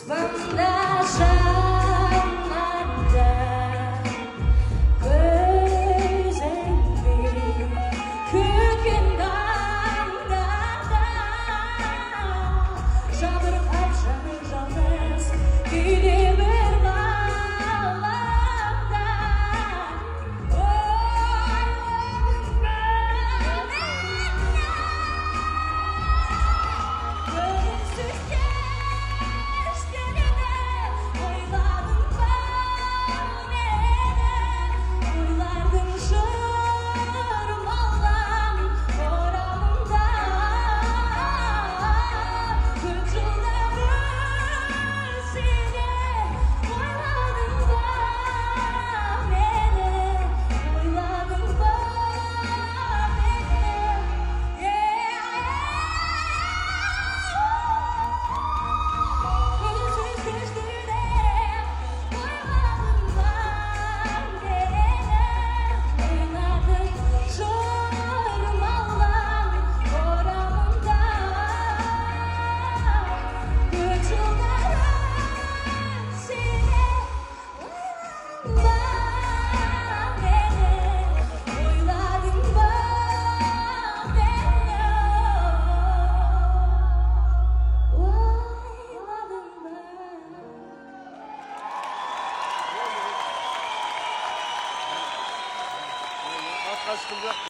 Аспанда жанарда көзіңді күткен таңдарда, жабырқап жаның жалғыз кейде бір ғаламда. Ойладың ба мені? Күнсіз кештерде ойладың ба мені? Ойлардың шырмалған орамында көп жылдар өтсе де, ойладың ба мені? Ойладың ба мені? Күнсіз кештерде ойладың ба мені? Ойлардың шырмалған орамында көп жылдар өтсе де, ойладың ба мені? Ойладың ба мені? Ойладың ба? Ешкім жоқ.